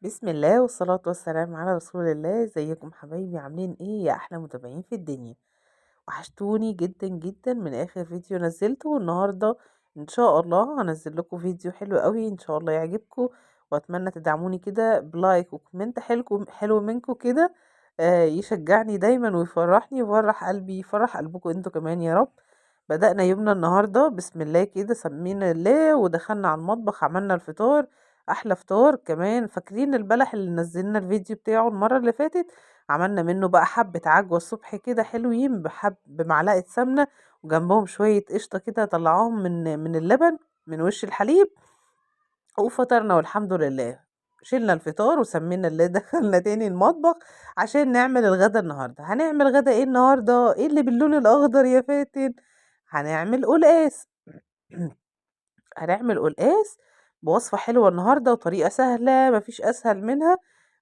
بسم الله والصلاة والسلام على رسول الله. ازيكم حبايبي؟ عاملين ايه يا احلى متابعين في الدنيا؟ وحشتوني جدا جدا من اخر فيديو نزلته، والنهارده ان شاء الله هنزل لكم فيديو حلو قوي ان شاء الله يعجبكم، واتمنى تدعموني كده ب like و comment حلو حلو منكم كده، يشجعني دايما ويفرحني ويفرح قلبي، يفرح قلبكم انتوا كمان يا رب. بدأنا يومنا النهارده بسم الله كده، سمينا الله ودخلنا على المطبخ، عملنا الفطار، احلى فطار كمان. فاكرين البلح اللي نزلنا الفيديو بتاعه المره اللي فاتت؟ عملنا منه بقى حبه عجوه الصبح كده حلوين، بمعلقه سمنه وجنبهم شويه قشطه كده، طلعوهم من اللبن من وش الحليب، وفطرنا والحمد لله. شلنا الفطار وسمينا الله، دخلنا تاني المطبخ عشان نعمل الغدا النهارده. هنعمل غدا ايه النهارده؟ ايه اللي باللون الاخضر يا فاتن؟ هنعمل قلقاس. هنعمل قلقاس بوصفة حلوة النهاردة وطريقة سهلة مفيش أسهل منها،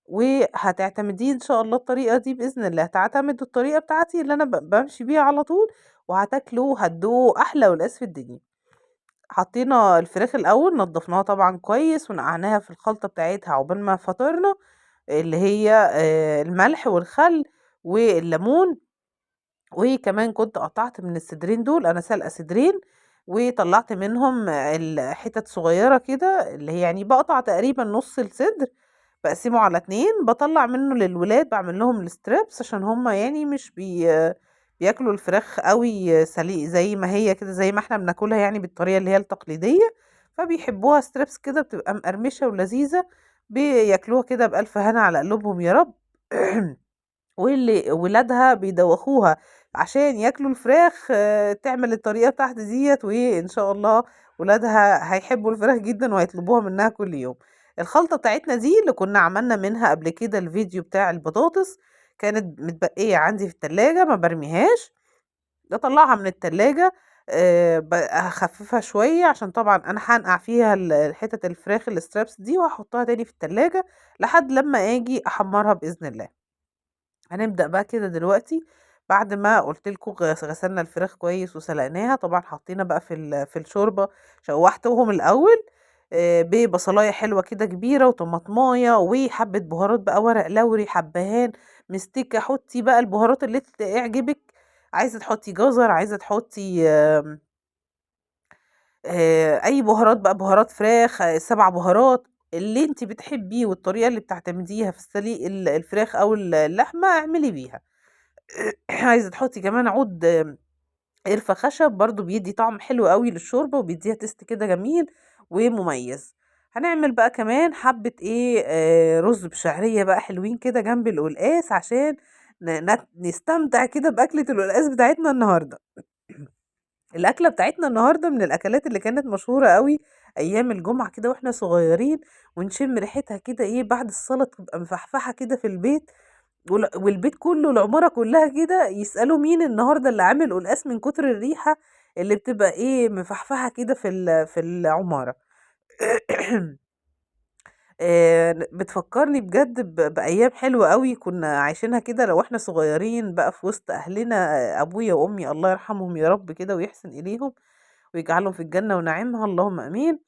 وهتعتمديه إن شاء الله الطريقة دي بإذن الله. هتعتمدوا الطريقة بتاعتي اللي أنا بمشي بيها على طول، وهتاكلوا وهتدوقوا أحلى قلقاس في الدنيا. حطينا الفراخ الأول، نضفناها طبعا كويس ونقعناها في الخلطة بتاعتها عقبال ما فطرنا، اللي هي الملح والخل والليمون، وكمان كنت قطعت من الصدرين دول، أنا سلقة صدرين وطلعت منهم الحتت صغيرة كده، اللي هي بقطع تقريبا نص الصدر، بقسمه على 2، بطلع منه للولاد، بعمل لهم ال strips عشان هم مش بياكلوا الفراخ قوي سليق زي ما هي كده، زي ما احنا بناكلها بالطريقة اللي هي التقليدية، فبيحبوها strips كده، بتبقى مقرمشة ولذيذة، بياكلوها كده بألف هنا على قلوبهم يا رب. واللي ولادها بيدوخوها عشان ياكلوا الفراخ، تعمل الطريقة بتاعت ديت، وإن شاء الله ولادها هيحبوا الفراخ جدا وهيطلبوها منها كل يوم. الخلطة بتاعتنا دي اللي كنا عملنا منها قبل كده الفيديو بتاع البطاطس، كانت متبقية عندي في التلاجة ما برميهاش، بطلعها من التلاجة، هخففها شوية عشان طبعا أنا هنقع فيها حتت الفراخ الستريبس دي، وهحطها تاني في التلاجة لحد لما أجي أحمرها بإذن الله. هنبدأ بقى كده دلوقتي بعد ما قلت لكم غسلنا الفراخ كويس وسلقناها، طبعا حطينا بقى في الشوربة، شوحتهم الأول، ببصلاية حلوة كده كبيرة وطماطماية وحبة بهارات بقى، ورق لوري، حبهان، مستكة، حطي بقى البهارات اللي تعجبك، عايزة تحطي جزر، عايزة تحطي، أي بهارات بقى، بهارات فراخ، 7 بهارات اللي انت بتحبيه والطريقة اللي بتعتمديها في سليق الفراخ أو اللحمة اعملي بيها. عايزة تحطي كمان عود، قرفة خشب برضو بيدي طعم حلو قوي للشوربة وبيديها تيست كده جميل ومميز. هنعمل بقى كمان حبة رز بشعرية بقى حلوين كده جنب القلقاس عشان نستمتع كده بأكلة القلقاس بتاعتنا النهاردة. الأكلة بتاعتنا النهاردة من الأكلات اللي كانت مشهورة قوي أيام الجمعة كده وإحنا صغيرين، ونشم ريحتها كده بعد الصلاة تبقى مفحفحة كده في البيت، والبيت كله العمارة كلها كده يسألوا مين النهاردة اللي عامل قلقاس من كتر الريحة اللي بتبقى مفحفحة كده في العمارة. بتفكرني بجد بأيام حلوة قوي كنا عايشينها كده لو احنا صغيرين بقى في وسط أهلنا، أبويا وأمي الله يرحمهم يا رب كده ويحسن إليهم ويجعلهم في الجنة ونعيمها اللهم آمين.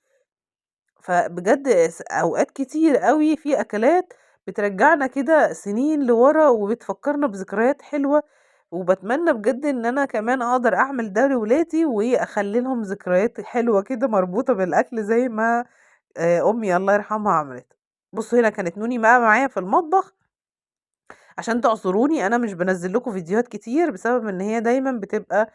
فبجد أوقات كتير قوي في أكلات بترجعنا كده سنين لورا وبتفكرنا بذكريات حلوة، وبتمنى بجد إن أنا كمان أقدر أعمل ده لولادي وأخلي لهم ذكريات حلوة كده مربوطة بالأكل زي ما، أمي الله يرحمها عملت. بصوا هنا كانت نوني بقى معايا في المطبخ، عشان تعذروني أنا مش بنزل لكم فيديوهات كتير بسبب إن هي دايما بتبقى،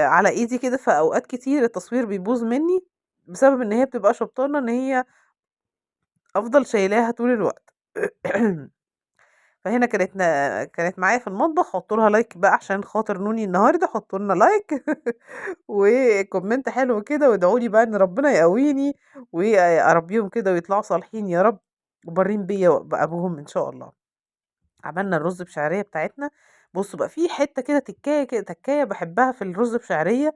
على إيدي كده، في أوقات كتير التصوير بيبوظ مني بسبب إن هي بتبقى شبطانة إن هي أفضل شايلاها طول الوقت. فهنا كانت معايا في المطبخ. حطوا لها like بقى عشان خاطر نوني النهارده، حطوا لنا like و comment حلو كده، وادعوا لي بقى ان ربنا يقويني واربيهم كده ويطلعوا صالحين يا رب وبارين بيا وبابوهم ان شاء الله. عملنا الرز بشعريه بتاعتنا. بصوا بقى في حته كده تكايه كده، تكايه بحبها في الرز بشعريه،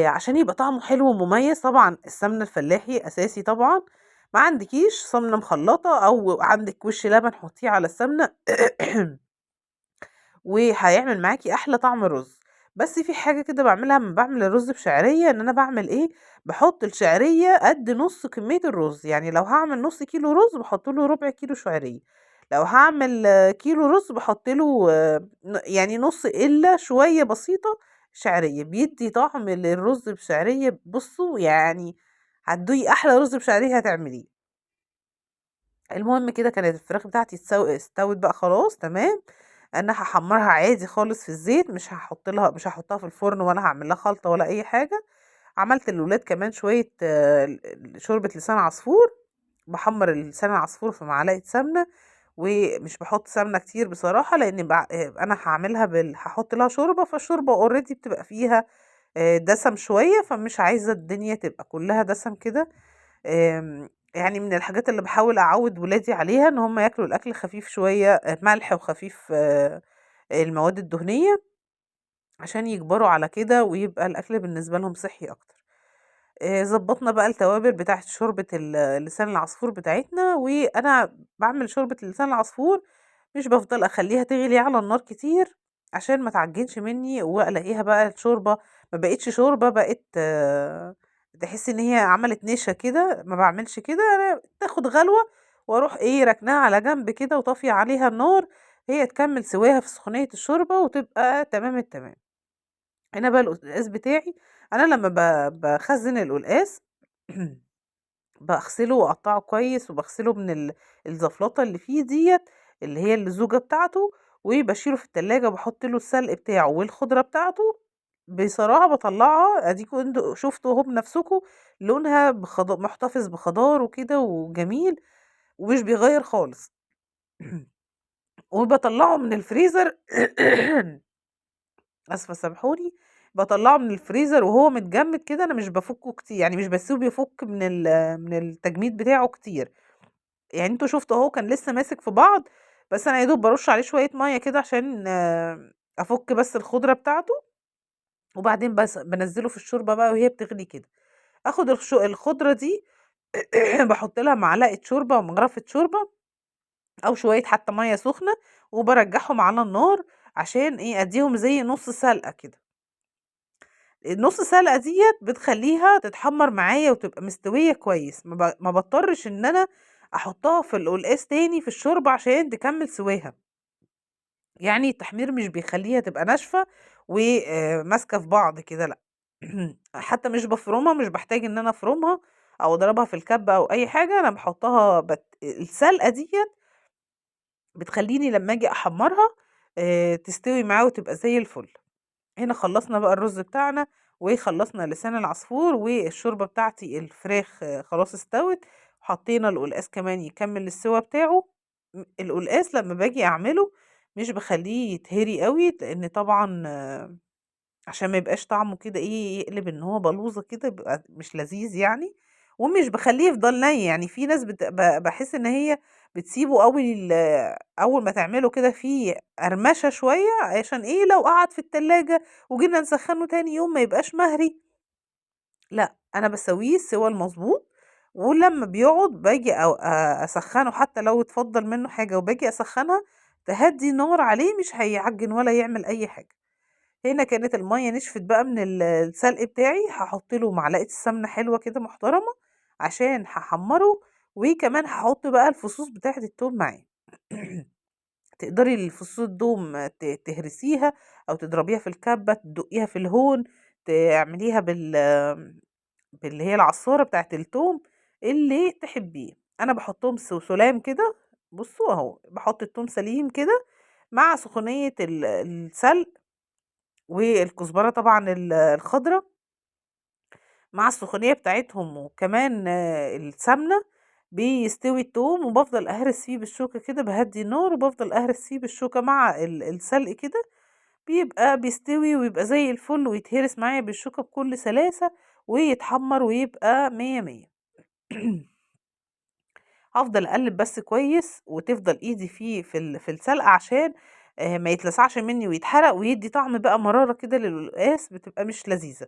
عشان يبقى طعمه حلو ومميز. طبعا السمنه الفلاحي اساسي، طبعا ما عندكيش سمنه مخلطه او عندك وش لبن حطيه على السمنه وهيعمل معاكي احلى طعم رز. بس في حاجة كده باعملها أمّا باعمل الرز بشعرية، إن أنا باعمل إيه، باحط الشعرية قد نُص كمية الرز، يعني لو هاعمل نُص كيلو رز باحط له ربع كيلو شعرية، لو هاعمل كيلو رز باحط له يعني نُص إلا شوية بسيطة شعرية، بيدّي طعم للرز بشعرية. بُصّوا يعني هتدوقي أحلى رز بشعرية هتعمليه. المهم كده كانت الفراخ بتاعتي استوت بقى خلاص تمام. أنا هاحمّرها عادي خالص في الزيت، مش هاحطها في الفرن ولا هاعمل لها خلطة ولا أي حاجة. عملت للولاد كمان شوية شوربة لسان عصفور، باحمّر لسان العصفور في معلقة سمنة، ومش باحط سمنة كتير بصراحة، لإن أنا هاعملها هاحط لها شوربة، فالشوربة already بتبقى فيها دسم شوية، فمش عايزة الدنيا تبقى كلها دسم كده. يعني من الحاجات اللي باحاول أعوّد ولادي عليها إن هم ياكلوا الأكل خفيف شوية، ملح وخفيف، المواد الدهنية، عشان يكبروا على كده ويبقى الأكل بالنسبة لهم صحي أكتر. ضبّطنا بقى التوابل بتاعة شوربة لسان العصفور بتاعتنا، وأنا باعمل شوربة لسان العصفور مش بافضل أخلّيها تغلي على النار كتير عشان ما تعجنش مني وألاقيها بقى الشوربة ما بقِتش شوربة، بقت تحسّي إن هي عملت نشا كده، ما باعملش كده، أنا تاخد غلوة وأروح إيه راكناها على جنب كده وطافية عليها النار، هي تكمّل سواها في سخونية الشوربة وتبقى تمام التمام. هنا بقى القلقاس بتاعي، أنا لمّا باخزّن القلقاس باغسله وأقطّعه كويس، وباغسله من الزفلطة اللي فيه ديّة اللي هي اللزوجة بتاعته، وباشيله في التلاجة وباحط له السلق بتاعه والخضرة بتاعته. بصراحة باطلّعها أديكم أنتم شُفتوا أهو بنفسكم لونها محتفظ بخضاره كده وجميل ومش بيغيّر خالص. وباطلّعه من الفريزر آسفة سامحوني، باطلّعه من الفريزر وهو متجمد كده، أنا مش بافُكّه كتير، يعني مش باسيبه يفُك من التجميد بتاعه كتير. يعني أنتم شُفتوا أهو كان لسه ماسك في بعض، بس أنا يا دوب بارُش عليه شوية مَيّة كده عشان أفُك بس الخضرة بتاعته، وبعدين بس بانزّله في الشوربة بقى وهي بتغلي كده. آخد الخضرة دي باحط لها معلقة شوربة ومغرفة شوربة أو شوية حتى مَيّة سخنة، وبارجّعهم على النار عشان إيه، أدّيهم زي نُص سلقة كده. النُص سلقة ديّة بتخلّيها تتحمّر معايا وتبقى مستوية كويس، ما باضطرش إن أنا أحطها في القلقاس تاني في الشوربة عشان تكمّل سواها. يعني التحمير مش بيخلّيها تبقى ناشفة و ماسكة في بعض كده، لأ. حتى مش بافرمها، مش باحتاج إن أنا أفرمها أو أضربها في الكبة أو أي حاجة، أنا باحطها السلقة ديّة بتخلّيني لمّا آجي أحمّرها تستوي معايا وتبقى زي الفل. هنا خلّصنا بقى الرز بتاعنا، وخلّصنا لسان العصفور، والشوربة بتاعتي الفراخ خلاص استوت، وحطينا القلقاس كمان يكمّل السوا بتاعه. القلقاس لمّا باجي أعمله مش باخلّيه يتهري أوي، لإن طبعًا عشان ما يبقاش طعمه كده إيه، يقلب إن هو بلوظة كده، بيبقى مش لذيذ يعني، ومش باخلّيه يفضل ني، يعني في ناس بت ب باحس إن هي بتسيبه أوي أول ما تعمله كده فيه قرمشة شوية، عشان إيه، لو قعد في التلاجة وجينا نسخّنه تاني يوم ما يبقاش مهري. لأ، أنا باسويه السوا المضبوط، ولمّا بيقعد باجي أو أسخّنه حتى لو اتفضّل منه حاجة وباجي أسخّنها، تهدّي النار عليه مش هيعجِّن ولا يعمل أي حاجة. هنا كانت المَيّة نشفت بقى من السلق بتاعي، هاحط له معلقة السمنة حلوة كده محترمة عشان هاحمّره، وكمان هاحط بقى الفصوص بتاعة التوم معاه. تقدري الفصوص التوم تهرسيها أو تضربيها في الكبة، تدقيها في الهون، تعمليها باللي هي العصارة بتاعة التوم اللي تحبيه. أنا باحطهم سلام كده، بصوا أهو باحط التوم سليم كده مع سخونية السلق والكزبرة طبعًا الخضرة مع السخونية بتاعتهم، وكمان السمنة، بيستوي التوم، وبافضل أهرس فيه بالشوكة كده، بهدي النار وبافضل أهرس فيه بالشوكة مع السلق كده، بيبقى بيستوي ويبقى زي الفل، ويتهرس معايا بالشوكة بكل سلاسة، ويتحمر ويبقى مية مية. هفضل أقلب بس كويس، وتفضل إيدي فيه في السلقة عشان ما يتلسعش مني ويتحرق ويدي طعم بقى مرارة كده للقلقاس، بتبقى مش لذيذة.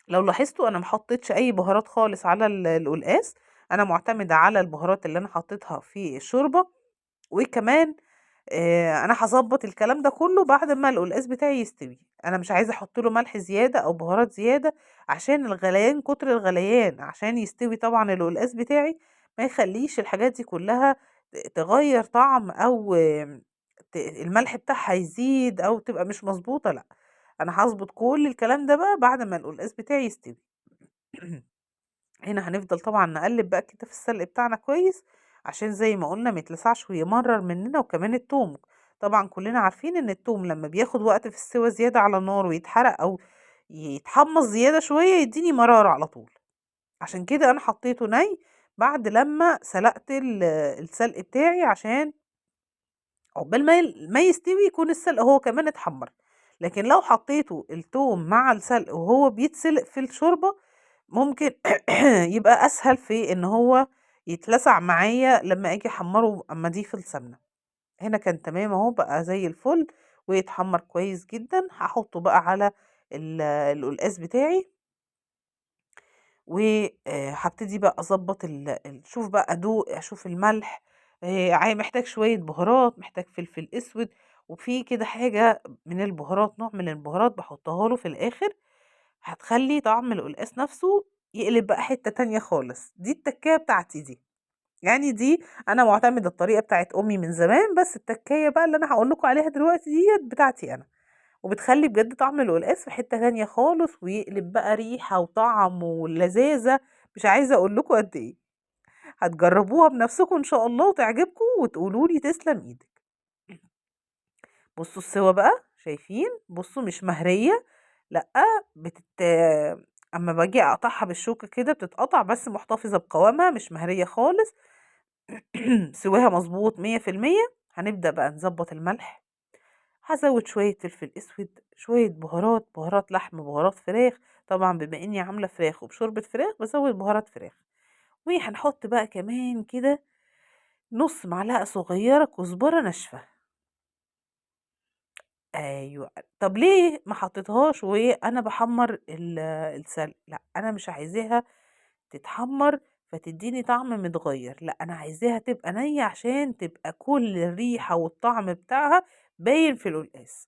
لو لاحظتوا أنا ما حطيتش أي بهارات خالص على القلقاس، أنا معتمدة على البهارات اللي أنا حطيتها في الشوربة، وكمان أنا هاضبّط الكلام ده كلّه بعد ما القلقاس بتاعي يستوي، أنا مش عايزة أحط له ملح زيادة أو بهارات زيادة عشان الغليان كتر الغليان عشان يستوي طبعًا القلقاس بتاعي، ما يخلّيش الحاجات دي كلّها تغيّر طعم أو الملح بتاعها يزيد أو تبقى مش مضبوطة، لأ، أنا هاضبط كل الكلام ده بقى بعد ما القلقاس بتاعي يستوي. هنا هنفضل طبعًا نقلّب بقى كده في السلق بتاعنا كويس، عشان زي ما قُلنا ما يتلسعش ويمرّر مننا، وكمان التوم، طبعًا كلنا عارفين إن التوم لمّا بياخد وقت في السِوَى زيادة على النار ويتحرق أو يتحمّص زيادة شوية يدّيني مرارة على طول، عشان كده أنا حطيته ني بعد لمّا سلقت السلق بتاعي، عشان عقبال ما يستوي يكون السلق هو كمان اتحمّر. لكن لو حطيته التوم مع السلق وهو بيتسلق في الشوربة ممكن يبقى أسهل في إن هو يتلسع معايا لمّا آجي أحمّره أمّا أضيف السمنة. هنا كان تمام أهو، بقى زي الفل ويتحمّر كويس جدًا. هاحطه بقى على القلقاس بتاعي، و هابتدي بقى أضبّط ال ال أشوف بقى أدوق، أشوف الملح، محتاج شوية بهارات، محتاج فلفل أسود، وفي كده حاجة من البهارات، نوع من البهارات باحطها له في الآخر، هتخلّي طعم القلقاس نفسه يقلب بقى حتّة تانية خالص. دي التكاية بتاعتي دي، يعني دي أنا معتمدة الطريقة بتاعة أمي من زمان، بس التكاية بقى اللي أنا هاقول لكم عليها دلوقتي ديّة بتاعتي أنا، وبتخلّي بجد طعم القلقاس في حتّة تانية خالص، ويقلب بقى ريحة وطعم ولذاذة، مش عايزة أقول لكم قد إيه. هتجربوها بنفسكم إن شاء الله وتعجبكم وتقولوا لي تسلم إيدك. بصوا السوا بقى، شايفين؟ بصوا مش مهرية، لأ، أما باجي أقطعها بالشوكة كده بتتقطع، بس محتفظة بقوامها، مش مهرية خالص. سواها مظبوط مية في المية. هنبدأ بقى نظبط الملح، هزود شوية فلفل أسود، شوية بهارات، بهارات لحم، بهارات فراخ، طبعا بما إني عاملة فراخ وبشوربة فراخ بزود بهارات فراخ. وهنحط بقى كمان كده نص معلقة صغيرة كزبرة ناشفة. أيوة. طب ليه ما حطيتهاش وأنا بحمر السلق؟ لا، أنا مش عايزاها تتحمر فتديني طعم متغير، لا أنا عايزاها تبقى نية عشان تبقى كل الريحة والطعم بتاعها باين في القلقاس.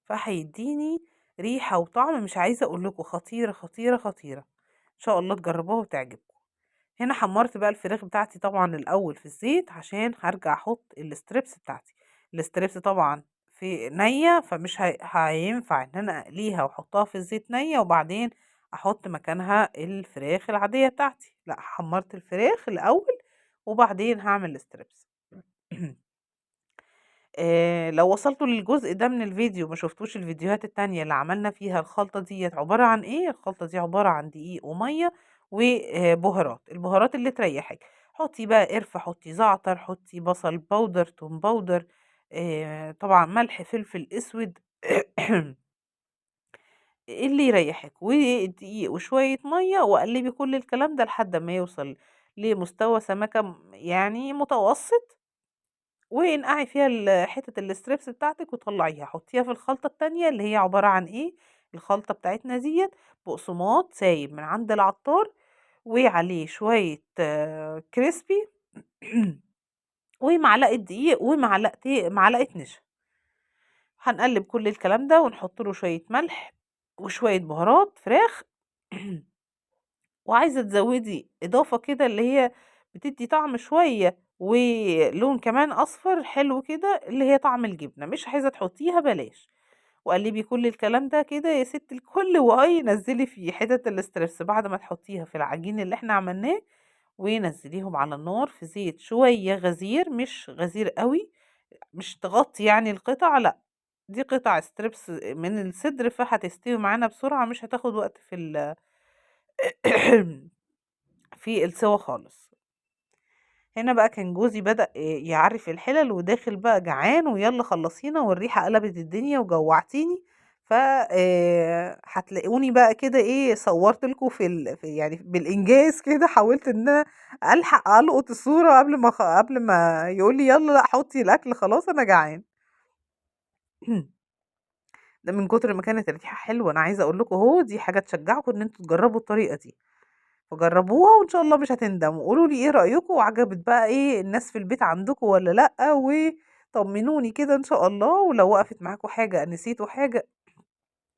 فهيديني ريحة وطعم مش عايزة أقول لكم، خطيرة خطيرة خطيرة. إن شاء الله تجربوها وتعجبكم. هنا حمرت بقى الفراخ بتاعتي طبعا الأول في الزيت عشان هرجع أحط ال strips بتاعتي. ال strips طبعا في نية، فمش هينفع إن أنا أقليها وأحطها في الزيت نية وبعدين أحط مكانها الفراخ العادية بتاعتي، لا حمرت الفراخ الأول وبعدين هعمل ال strips. لو وصلتوا للجزء ده من الفيديو ما شفتوش الفيديوهات التانية اللي عملنا فيها الخلطة ديت عبارة عن ايه، الخلطة دي عبارة عن دقيق ومية وبهارات، البهارات اللي تريحك، حطي بقى قرفة، حطي زعتر، حطي بصل powder، توم powder، طبعا ملح، فلفل اسود، اللي يريحك، ودقيق وشوية مية، وقلبي كل الكلام ده لحد ما يوصل لمستوى سماكة متوسط، وانقعي فيها حتة ال strips بتاعتك وطلعيها، حطيها في الخلطة التانية اللي هي عبارة عن ايه، الخلطة بتاعتنا ديت بقسماط سايب من عند العطار وعليه شوية، crispy ومعلقة دقيق ومعلقتين معلقة نشا. هنقلب كل الكلام ده ونحط له شوية ملح وشوية بهارات فراخ. وعايزة تزودي إضافة كده اللي هي بتدي طعم شوية ولون كمان أصفر حلو كده اللي هي طعم الجبنة، مش عايزة تحطيها بلاش. وقلبي كل الكلام ده كده يا ست الكل، وهي نزلي في حتت ال strips بعد ما تحطيها في العجين اللي احنا عملناه، ونزليهم على النار في زيت شوية غزير، مش غزير قوي، مش تغطي القطع، لا دي قطع strips من الصدر فهتستوي معانا بسرعة، مش هتاخد وقت في السوا خالص. هنا بقى كان جوزي بدأ يعرف الحلل وداخل بقى جعان ويلا خلصينا، والريحة قلبت الدنيا وجوعتيني، هتلاقوني بقى كده ايه صورت لكم في في يعني بالانجاز كده، حاولت ان انا الحق القط الصوره قبل ما يقول لي يلا لا حطي الاكل خلاص انا جعان. ده من كتر ما كانت الريحه حلوه. انا عايزه اقول لكم اهو دي حاجه تشجعكم ان انتوا تجربوا الطريقه دي. فجربوها وإن شاء الله مش هتندموا. قولوا لي إيه رأيكم، وعجبت بقى إيه الناس في البيت عندكم والّا لأ، وطمنوني كده إن شاء الله. ولو وقفت معاكم حاجة، نسيتوا حاجة،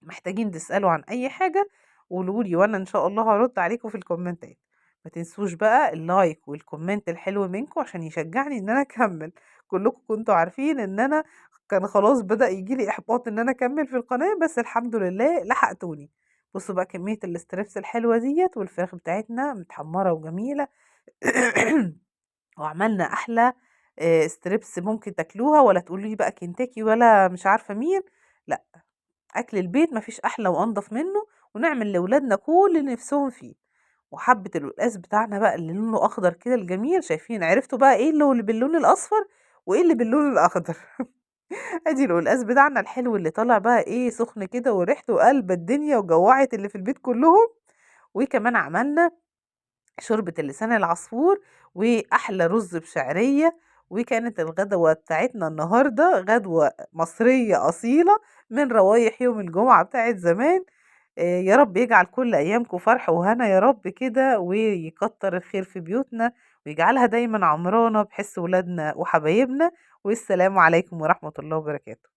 محتاجين تسألوا عن أي حاجة، قولوا لي وأنا إن شاء الله هارُد عليكم في الكومنتات. ما تنسوش بقى ال like وال comment الحلو منكم عشان يشجعني إن أنا أكمّل. كلكم كنتم عارفين إن أنا كان خلاص بدأ ييجي لي إحباط إن أنا أكمّل في القناة، بس الحمد لله لحقتوني. بصوا بقى كمية ال strips الحلوة ديّة، والفراخ بتاعتنا متحمرة وجميلة. وعملنا أحلى strips ممكن تاكلوها، ولا تقولوا لي بقى كنتاكي ولا مش عارفة مين، لأ، أكل البيت ما فيش أحلى وأنضف منه، ونعمل لولادنا كل اللي نفسهم فيه. وحبة القلقاس بتاعنا بقى اللي لونه أخضر كده الجميل، شايفين عرفتوا بقى إيه اللي باللون الأصفر وإيه اللي باللون الأخضر. أدي القلقاس بتاعنا الحلو اللي طالع بقى إيه سخن كده، وريحته قلبة الدنيا وجوعت اللي في البيت كلهم. وكمان عملنا شوربة اللسان العصفور وأحلى رز بشعرية. وكانت الغدوة بتاعتنا النهاردة غدوة مصرية أصيلة من روايح يوم الجمعة بتاعت زمان. يا رب يجعل كل أيامكم فرح وهنا يا رب كده، ويكتر الخير في بيوتنا ويجعلها دايما عمرانة بحس ولادنا وحبايبنا. والسلام عليكم ورحمة الله وبركاته.